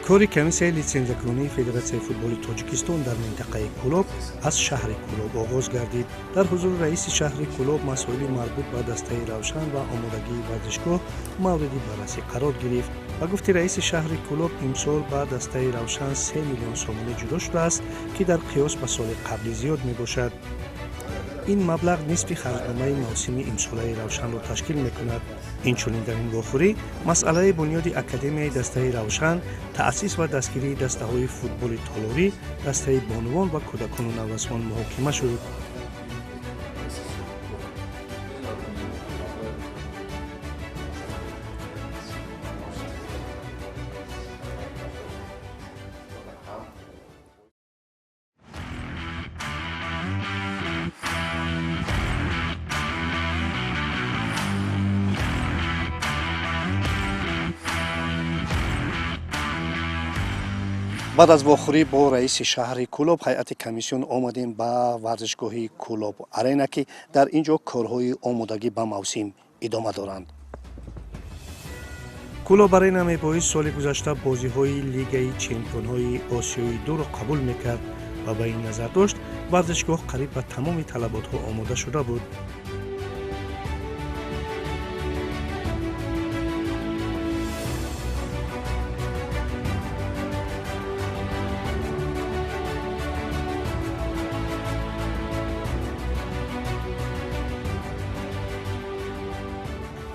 Кори комиссияи литсензиякунонии Федератсияи футболи Тоҷикистон дар минтақаи Кӯлоб аз шаҳри Кӯлоб оғоз гардид. Дар ҳузури раиси шаҳри Кӯлоб масоили марбут ба дастаи Равшан ва омодагии варзишгоҳ мавриди баррасӣ қарор гирифт. Ба гуфти раиси шаҳри Кӯлоб, имсол ба дастаи Равшан 3 миллион сомонӣ ҷудо шудааст, ки дар қиёс ба соли қаблӣ зиёд мебошад. Ин маблағ нисфи харҷномаи мавсими имсолаи Равшанро ташкил мекунад. Инчунин дар ин вохӯрӣ масъалаи бунёди академияи дастаи Равшан, таъсис ва дастгирии дастаҳои футболи толорӣ, дастаи бонувон ва кӯдакону наврасон муҳокима шуд. Баъд аз вохӯрӣ бо раиси шаҳри Кӯлоб ҳайати комиссион омадем ба варзишгоҳи Кӯлоб Арена, ки дар ин ҷо корҳои омодагӣ ба мавсим идома доранд. Кӯлоб Арена мебоист соли гузашта бозиҳои Лигаи чемпионҳои Осиёи дуро қабул мекард ва ба ин назар дошт варзишгоҳ қариб ба тамоми талаботҳо омода шуда буд.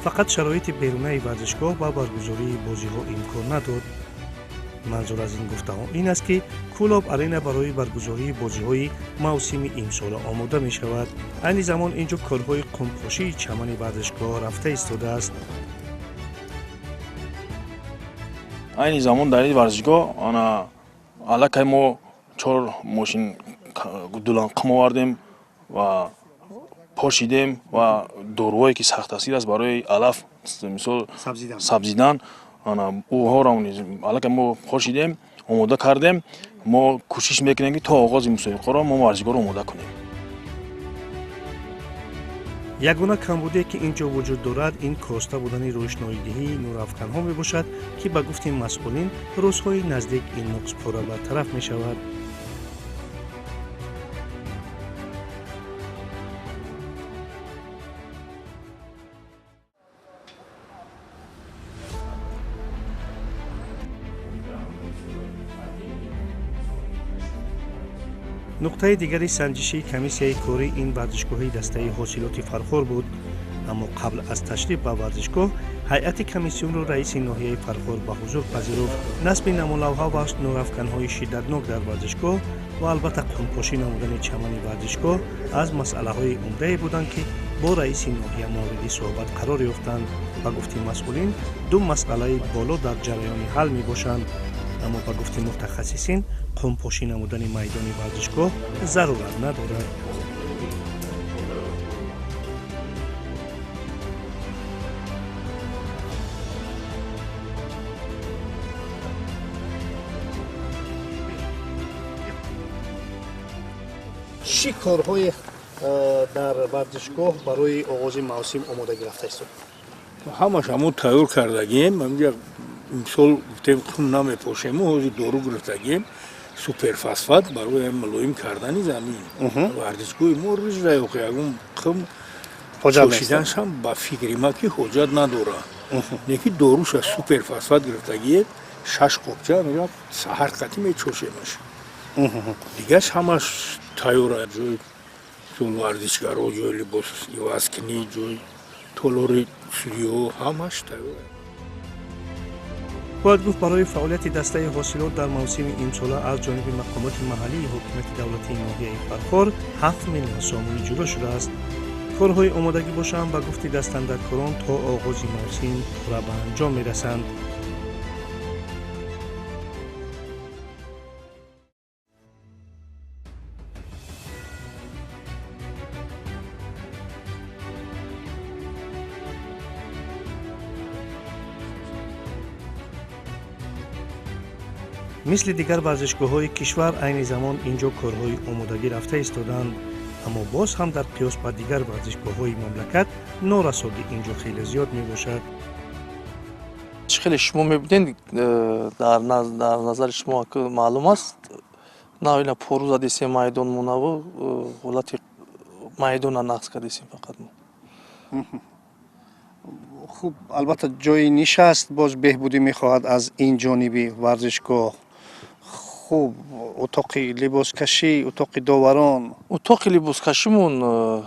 Фақат шароити берунаи варзишгоҳ ба баргузории бозиҳо имкон надод. Манзур аз ин гуфтаҳо ин аст, ки Кӯлоб Арена барои баргузории бозиҳои мавсими имсола омода мешавад. Айни замон ин ҷо корҳои қумпошии чамани варзишгоҳ рафта истодааст. Айни замон дар ин варзишгоҳ ана аллакай мо 4 мошин дуланқум овардем ва пошидем ва доруҳое ки сахттаъсир аст барои алаф, мисол сабзидан, ӯҳоро аллакай мо пошидем, омода кардем. Мо кӯшиш мекунем, ки то оғози мусобиқаро мо варзишгоҳро омода кунем. Ягона камбудие, ки ин ҷо вуҷуд дорад, ин коста будани рӯшноидиҳии нурафканҳо мебошад, ки ба гуфти масъулин рӯзҳои наздик ин нуқс пурра бартараф мешавад. Нуқтаи дигари санҷишии комиссияи корӣ ин варзишгоҳи дастаи ҳосилоти Фархор буд. Аммо қабл аз ташриф ба варзишгоҳ ҳайати комиссионро раиси ноҳияи Фархор ба ҳузур пазируфт. Насби намолавҳа ва нурафканҳои шиддатнок дар варзишгоҳ ва албатта қумпошӣ намудани чамани варзишгоҳ аз масъалаҳои умдае буданд, ки бо раиси ноҳия мавриди суҳбат қарор ёфтанд. Ба гуфти масъулин, ду масъалаи боло дар ҷараёни ҳал мебошанд. Аммо ба гуфти мутахассисин, қумпошӣ намудани майдони варзишгоҳ зарурат надорад. Чӣ корҳое дар варзишгоҳ барои оғози мавсим омодагӣ рафта истод? Ҳамаш ҳамо тайёр кардагием. Имсол гуфтем қум намепошему, ҳозир дору гирифтагием, суперфосфат барои мулоим кардани замин. Варзишгоҳи мо рӯзраёқ ягон қум пошиданшам ба фикри ма ки ҳоҷат надорад. Леки доруша суперфосфат гирифтагием, 6 қопча саҳар қатӣ мечошемаш. Дигаш ҳамаш тайёр, ҷои варзишгаро, ҷои либос ивазкунӣ, ҷои толори судиҳо ҳамаш тайёр. Бояд гуфт, барои фаъолияти дастаи ҳосилот дар мавсими имсола аз ҷониби мақомоти маҳаллии ҳокимияти давлатии ноҳияи Фархор 7 миллион сомонӣ ҷудо шудааст. Корҳои омодагӣ бошанд, ба гуфти дастандаркорон, то оғози мавсим пурра ба анҷом мерасанд. Мисли дигар варзишгоҳҳои кишвар, айни замон ин ҷо корҳои омодагӣ рафта истоданд. Аммо боз ҳам дар қиёс ба дигар варзишгоҳҳои мамлакат норасогӣ ин ҷо хеле зиёд мебошад. Чӣ хеле шумо мебинед, дар назари шумо маълум аст, на ина пору задесем майдон монаву ҳолати майдона нақс кардесем фақат мо. Хуб, албатта ҷои нишаст боз беҳбудӣ мехоҳад аз ин ҷониби варзишгоҳ. Хуб, утоқи либоскашӣ, утоқи доварон. Утоқи либоскашимон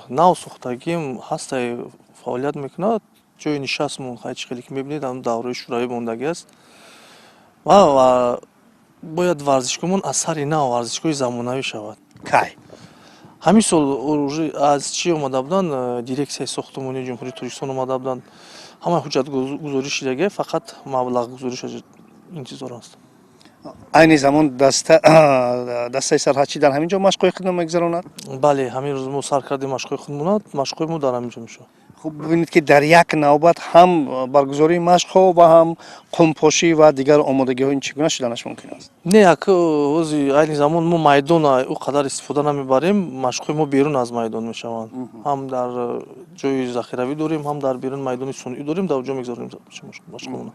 нав сохтагим ҳастай, фаъолият мекунад. Ҷои нишастмон хай чӣ хеле ки мебинед, ҳам давраи шӯравӣ мондагӣ аст ва бояд варзишгоҳмон аз сари нав варзишгоҳи замонавӣ шавад. Кай? Ҳамин сол аз чӣ омада буданд? Дирексияи сохтмонии Ҷумҳурии Тоҷикистон омада буданд. Ҳама ҳуҷҷатгузорӣ шидагӣ, фақат маблағгузориша интизор аст. Айни замон дастаи сарҳадчӣ дар ҳамин ҷо машқҳои худро мегузаронад? Бале, ҳамин рӯз мо сар кардем машқҳои худмона, машқҳои мо дар ҳамин ҷо мешавад. Хуб, бибинед ки дар як навбат ҳам баргузории машқҳо ва ҳам қумпошӣ ва дигар омодагиҳо ин чӣ гуна шуданаш мумкин аст? Не, як ҳози айни замон мо майдона ӯ қадар истифода намебарем, машқҳои мо берун аз майдон мешаванд. Ҳам дар ҷои захиравӣ дорем, ҳам дар берун майдони сунъӣ дорем, дар ҷо мегузаронем машқҳоро.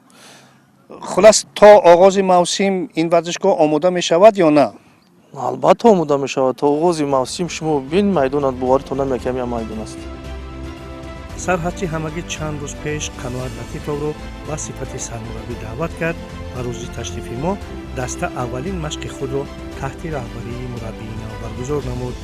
Хулас, то оғози мавсим ин варзишгоҳ омода мешавад ё на? Албатта омода мешавад. То оғози мавсим шумо бин майдонат боваритон намекунад, ҳамин майдон аст. Сарҳадчӣ ҳамагӣ чанд рӯз пеш Қаноат Латифовро ба сифати сармураббӣ даъват кард ва рӯзи ташрифи мо даста аввалин машқи худро таҳти раҳбарии мураббии нав баргузор намуд.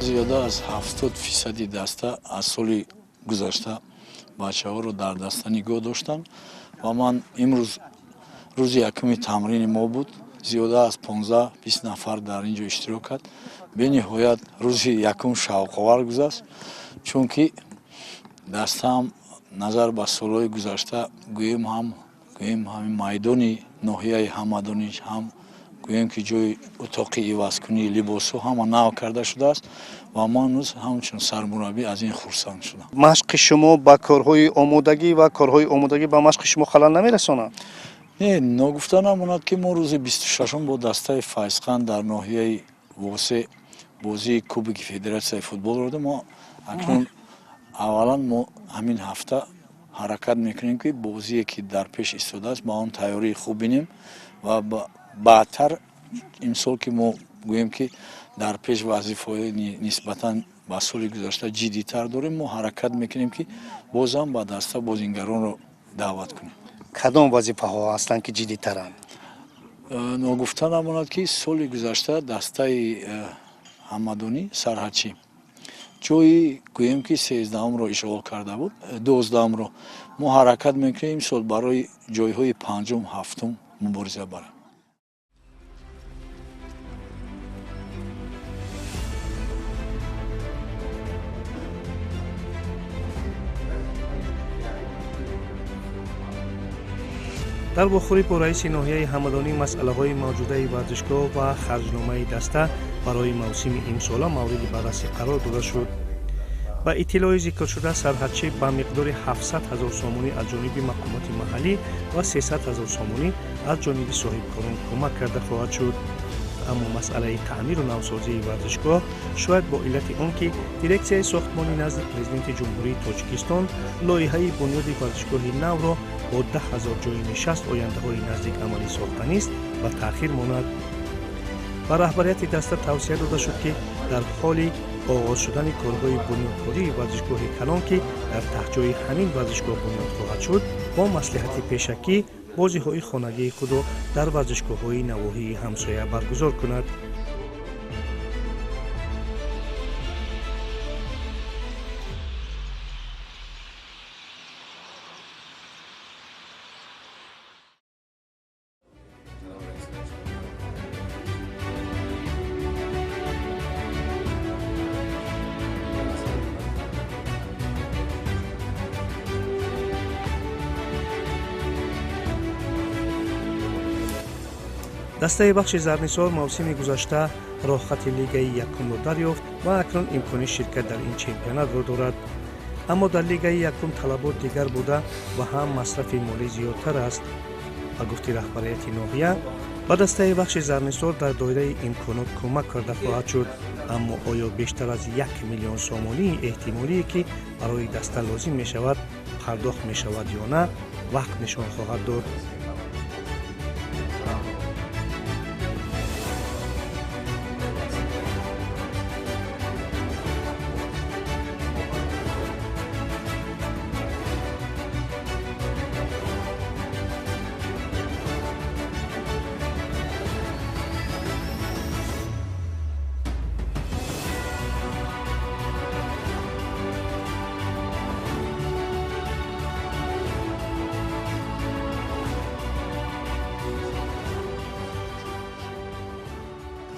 Зиёда аз 70% даста аз соли гузашта бачаҳоро дар даста нигоҳ доштанд ва ман имрӯз рӯзи якуми тамрини мо буд. Зиёда аз 15-20 нафар дар ин ҷо иштирок кард. Бениҳоят рӯзи якум шавқовар гузашт, чунки дастаам назар ба солҳои гузашта гӯем ҳамин майдони ноҳияи Ҳамадонӣ, ҳам гӯем ки ҷои утоқи ивазкунии либосҳо ҳама нав карда шудааст ва ман низ ҳамчун сармураббӣ аз ин хурсанд шудам. Машқи шумо ба корҳои омодагӣ ва корҳои омодагӣ ба машқи шумо халал намерасонад? Не, ногуфта намонад ки мо рӯзи 26 бо дастаи Файзқан дар ноҳияи Восе бозии Кубики Федератсияи футболро додем. Мо акнун аввалан мо ҳамин ҳафта ҳаракат мекунем ки бозие ки дар пеш истодааст ба он тайёрии хуб бинем ва баъдтар имсол ки мо гӯем ки дар пеш вазифаҳои нисбатан ба соли гузашта ҷиддитар дорем, мо ҳаракат мекунем ки бозам ба даста бозингаронро даъват кунем. Кадом вазифаҳо ҳастанд ки ҷиддитаранд? Ногуфта намонад ки соли гузашта дастаи Ҳамадонӣ сарҳадчӣ ҷои гӯем ки 13-умро ишғол карда буд, 12-умро. Мо ҳаракат мекунем имсол барои ҷойҳои 5-ум, 7-ум мубориза барем. Дар вохӯрӣ бо раиси ноҳияи Ҳамадонӣ масъалаҳои мавҷудаи варзишгоҳ ва харҷномаи даста барои мавсими имсола мавриди баррасӣ қарор дода шуд. Ба иттилои зикршуда, сарҳадчӣ ба миқдори 700 ҳазор сомонӣ аз ҷониби мақомоти маҳаллӣ ва 300 ҳазор сомонӣ аз ҷониби соҳибкорон кӯмак карда хоҳад шуд. Аммо масъалаи таъмиру навсозии варзишгоҳ шояд бо иллати он ки дирексияи сохтмонӣ назди президенти Ҷумҳурии Тоҷикистон лоиҳаи бунёди варзишгоҳи навро бо 10 ҳазор ҷои нишаст ояндаҳои наздик амалӣ сохтанист ба таъхир монад. Ба раҳбарияти даста тавсия дода шуд ки дар ҳоли оғоз шудани корҳои бунёдкории варзишгоҳи калон, ки дар таҳҷои ҳамин варзишгоҳ бунёд хоҳад шуд, бо маслиҳати пешакӣ бозиҳои хонагии худро дар варзишгоҳҳои навоҳии ҳамсоя баргузор кунад. Дастаи бахши Зарнисор мавсими гузашта роҳхати лигаи якумро дарёфт ва акнун имкони ширкат дар ин чемпионатро дорад. Аммо дар лигаи якум талабот дигар буда ва ҳам масрафи молӣ зиёдтар аст. Ба гуфти раҳбарияти ноҳия, ба дастаи бахши Зарнисор дар доираи имконот кӯмак карда хоҳад шуд. Аммо оё бештар аз 1 миллион сомонии эҳтимолие, ки барои даста лозим мешавад, пардохт мешавад ё на, вақт нишон хоҳад дод.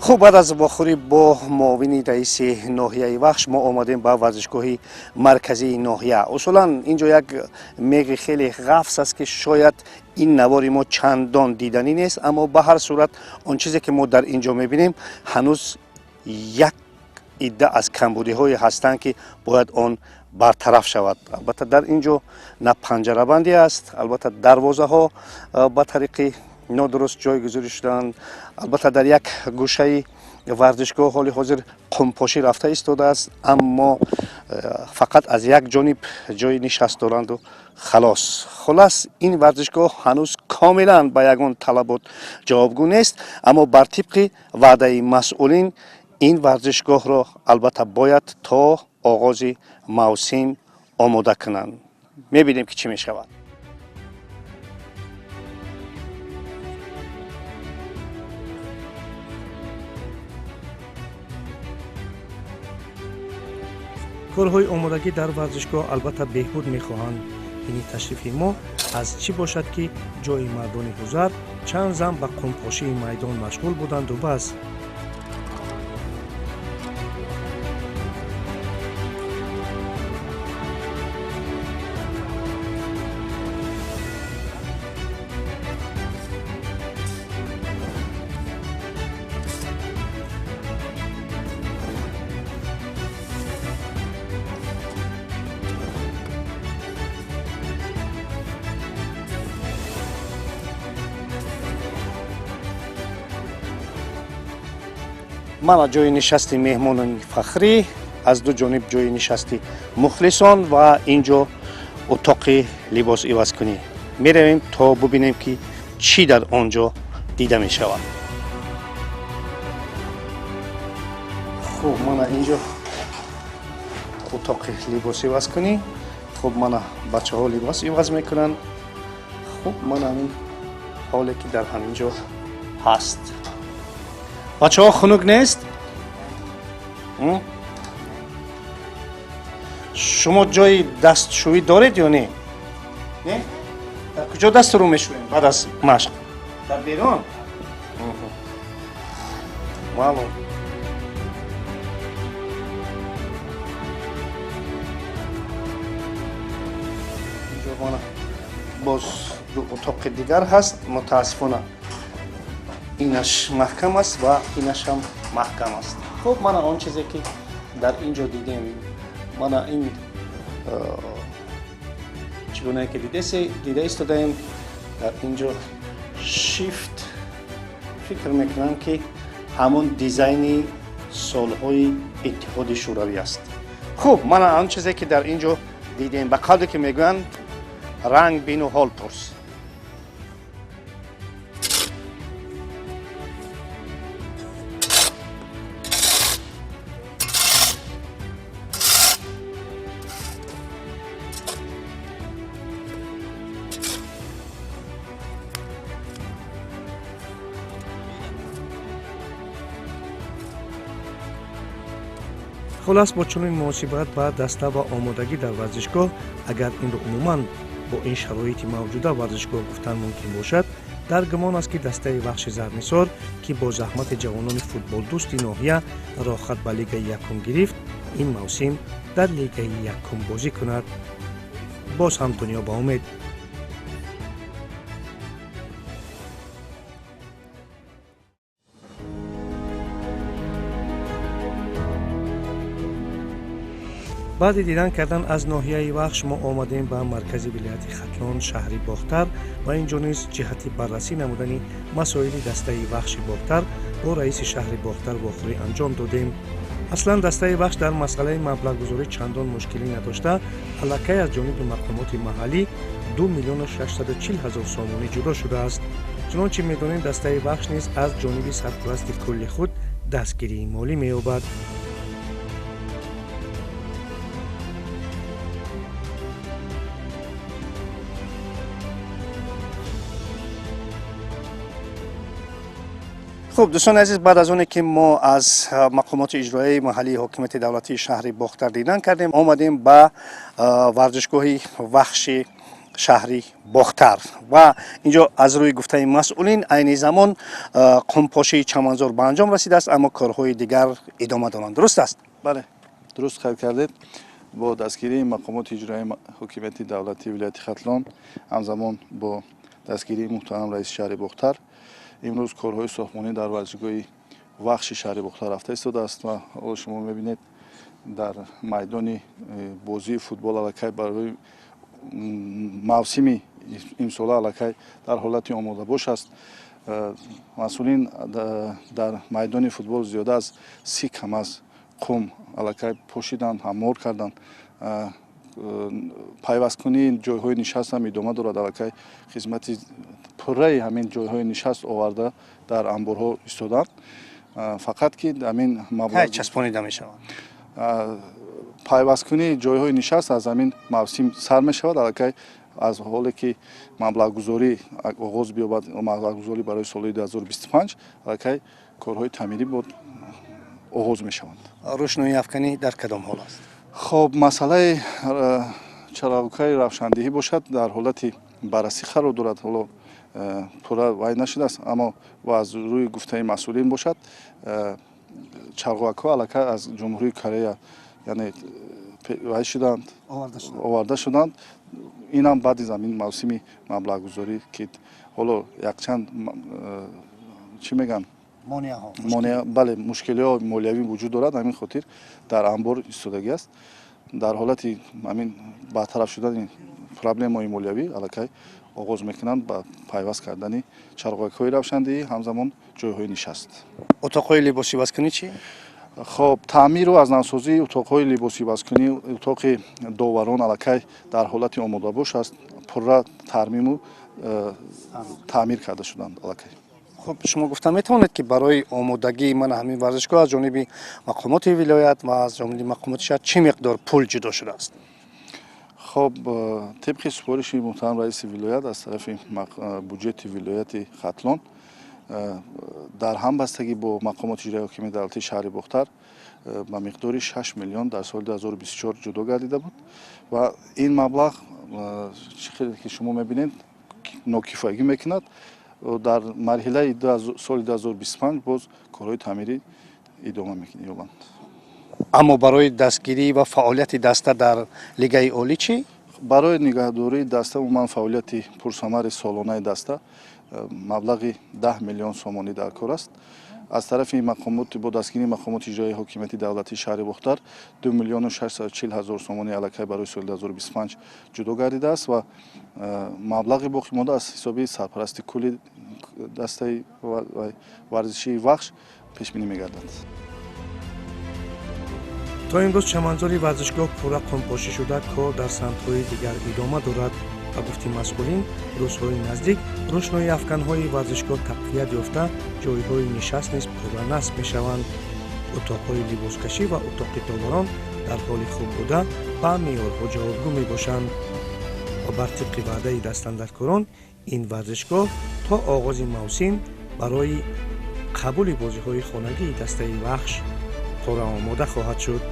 Хуб, баъд аз вохӯрӣ бо муовини раиси ноҳияи Вахш мо омадем ба варзишгоҳи марказии ноҳия. Усулан ин ҷо як меғи хеле ғафс аст, ки шояд ин навори мо чандон диданӣ нест, аммо ба ҳар сурат он чизе ки мо дар ин ҷо мебинем, ҳанӯз як идда аз камбудиҳое ҳастанд, ки бояд он бартараф шавад. Албатта, дар ин ҷо на панҷарабандӣ аст, албатта дарвозаҳо ба тариқи нодуруст ҷойгузорӣ шуданд. Албатта, дар як гӯшаи варзишгоҳ ҳоли ҳозир қумпошӣ рафта истодааст, аммо фақат аз як ҷониб ҷои нишаст доранду халос. Хулас, ин варзишгоҳ ҳанӯз комилан ба ягон талабот ҷавобгӯ нест, аммо бар тибқи ваъдаи масъулин ин варзишгоҳро албатта бояд то оғози мавсим омода кунанд. Мебинем, ки чӣ мешавад. Корҳои омодагӣ дар варзишгоҳ албатта беҳбуд мехоҳанд. Ини ташрифи мо аз чӣ бошад, ки ҷои мардони ҳузар чанд зан ба қумпошии майдон машғул буданду бас. Мана ҷои нишасти меҳмонони фахрӣ, аз ду ҷониб ҷои нишасти мухлисон ва ин ҷо утоқи либос ивазкунӣ. Меравем то бубинем, ки чӣ дар он ҷо дида мешавад. Хуб, мана ин ҷо утоқи либос ивазкунӣ. Хуб, мана бачаҳо либос иваз мекунанд. Хуб, мана ҳамин ҳоле, ки дар ҳамин ҷо ҳаст. Бачаҳо, хунук нест? Шумо ҷои дастшӯӣ доред ё не? Не, дар куҷо дастро мешӯем баъд аз машқ? Дар берун, маълум. Инҷо мана боз ду утоқи дигар ҳаст. Мутаассифона, инаш маҳкам аст ва инашам маҳкам аст. Хуб, мана он чизе, ки дар ин ҷо дидем, мана ин чӣ гунае ки дида истодаем, дар ин ҷо шифт, фикр мекунам, ки ҳамон дизайни солҳои Иттиҳоди Шӯравӣ аст. Хуб, мана он чизе, ки дар ин ҷо дидем, ба қавле ки мегӯянд, ранг бину ҳол пурс. Хулас, бо чунин муносибат ба даста ва омодагӣ дар варзишгоҳ, агар инро умуман бо ин шароити мавҷуда варзишгоҳ гуфтан мумкин бошад, дар гумон аст, ки дастаи Вахши Зарнисор, ки бо заҳмати ҷавонони футболдӯсти ноҳия роҳхат ба лигаи якум гирифт, ин мавсим дар лигаи якум бозӣ кунад. Боз ҳам дунё ба умед. Баъди дидан кардан аз ноҳияи Вахш мо омадем ба маркази вилояти Хатлон, шаҳри Бохтар, ва инҷо низ ҷиҳати баррасӣ намудани масоили дастаи Вахши Бохтар бо раиси шаҳри Бохтар вохӯрӣ анҷом додем. Аслан дастаи Вахш дар масъалаи маблағгузорӣ чандон мушкилӣ надошта, аллакай аз ҷониби мақомоти маҳаллӣ 2 640 000 сомонӣ ҷудо шудааст. Чунончи медонем, дастаи Вахш низ аз ҷониби сарпарасти кулли худ дастгирии молӣ меёбад. Хуб, дӯстони азиз, баъд аз оне ки мо аз мақомоти иҷроияи маҳаллии ҳокимияти давлатии шаҳри Бохтар дидан кардем, омадем ба варзишгоҳи Вахши шаҳри Бохтар ва инҷо аз рӯи гуфтаи масъулин айни замон қумпошии чаманзор ба анҷом расидааст, аммо корҳои дигар идома доранд. Дуруст аст? Бале, дуруст қайд кардед. Бо дастгирии мақомоти иҷроияи ҳокимияти давлатии вилояти Хатлон, ҳамзамон бо дастгирии муҳтарам раиси шаҳри Бохтар, имрӯз корҳои сохтмонӣ дар варзишгоҳи Вахши шаҳри Бохтар рафта истодааст ва ҳоло шумо мебинед, дар майдони бозии футбол аллакай барои мавсими имсола аллакай дар ҳолати омодабош аст. Масъулин дар майдони футбол зиёда аз 30 камаз қум аллакай пошиданд, ҳамвор карданд. Пайвасткунии ҷойҳои нишаст ҳам идома дорад. Аллакай хизмати пурраи ҳамин ҷойҳои нишаст оварда дар анборҳо истоданд. Фақат ки ҳамин маблағ часпонида мешавад. Пайвасткунии ҷойҳои нишаст аз ҳамин мавсим сар мешавад. Аллакай аз ҳоле ки маблағгузорӣ оғоз биёбад, маблағгузорӣ барои соли 2025, аллакай корҳои таъмирӣ оғоз мешаванд. Рӯшноиафканӣ дар кадом ҳол аст? Хоб, масъалаи чароғакҳои равшандиҳӣ бошад, дар ҳолати баррасӣ қарор дорад. Ҳоло пурра вай нашудааст, аммо аз рӯи гуфтаи масъулин бошад, чароғакҳо аллакай аз Ҷумҳурии Корея, яъне вай шуданд, оварда шуданд. Инам баъди замин мавсими маблағгузорӣ, ки ҳоло якчанд чӣ мегӯянд, бале, мушкилиҳо молиявӣ вуҷуд дорад, ҳамин хотир дар анбор истодагӣ аст. Дар ҳолати ҳамин бартараф шудани проблемаҳои молиявӣ аллакай оғоз мекунанд ба пайваст кардани чароғакҳои равшандиҳӣ, ҳамзамон ҷойҳои нишаст. Утоқҳои либосивазкунӣ чӣ? Хоб, таъмиру аз навсозии утоқҳои либосивазкунӣ, утоқи доварон аллакай дар ҳолати омодабош аст, пурра тармиму таъмир карда шуданд аллакай. Хуб, шумо гуфта метавонед, ки барои омодагии ман ҳамин варзишгоҳ аз ҷониби мақомоти вилоят ва аз ҷониби мақомоти шаҳр чӣ миқдор пул ҷудо шудааст? Хоб, тибқи супориши муҳтарам раиси вилоят аз тарафи буҷети вилояти Хатлон дар ҳамбастагӣ бо мақомоти иҷроияи ҳокимияти давлатии шаҳри Бохтар ба миқдори 6 миллион дар соли 2024 ҷудо гардида буд ва ин маблағ, чӣ хеле ки шумо мебинед, нокифоягӣ мекунад. Дар марҳилаи соли 2025 боз корҳои таъмирӣ идома меёбанд. Аммо барои дастгирӣ ва фаъолияти даста дар Лигаи олӣ чӣ? Барои нигаҳдории даста, умуман фаъолияти пурсамари солонаи даста маблағи 10 миллион сомонӣ дар кор аст. Аз тарафи мақомоти бо дастгирии мақомоти иҷроияи ҳокимияти давлатии шаҳри Бохтар 2 640 000 сомонӣ аллакай барои соли 2025 ҷудо гардидааст ва маблағи боқимонда аз ҳисоби сарпарасти кулли дастаи варзишии Вахш пешбинӣ мегардад. То имрӯз чаманзори варзишгоҳ пурра қумпошӣ шуда, кор дар самтҳои дигар идома дорад. Ба гуфти масъулин, рӯзҳои наздик рӯшноиафканҳои варзишгоҳ тақвият ёфта, ҷойҳои нишаст низ пурра насб мешаванд. Утоқҳои либоскашӣ ва утоқи доварон дар ҳоли хуб буда, ба меъёрҳо ҷавобгӯ мебошанд ва бар тибқи ваъдаи дастандаркорон ин варзишгоҳ то оғози мавсим барои қабули бозиҳои хонагии дастаи Вахш пурра омода хоҳад шуд.